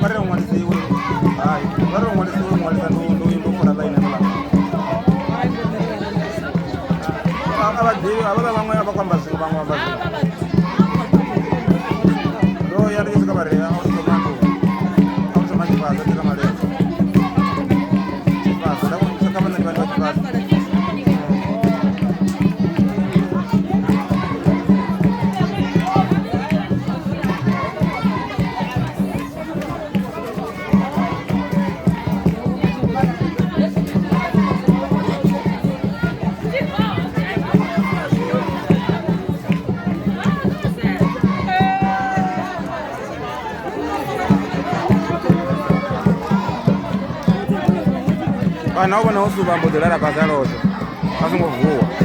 Vha ri ṅwalisiwe, hai vha ri ṅwalisiwe, ṅwalisa ndo fola ḽaini hafhaḽa. A vha ḓivhi havhaḽa vhaṅwe a vha khou amba zwiṅwe, vhaṅwe vha amba zwiṅwe. Ndo ya ndi tshi swika vha ri a u thoma nḓuni, a u thoma Tshifhaṱo ḓi kha Malende. Tshifhaṱo nda kha vha nṋe ndi vha Tshifhaṱo. Kana u vhona u suvha mbo ḓi lala fhasi a lozwa a songo vuwa.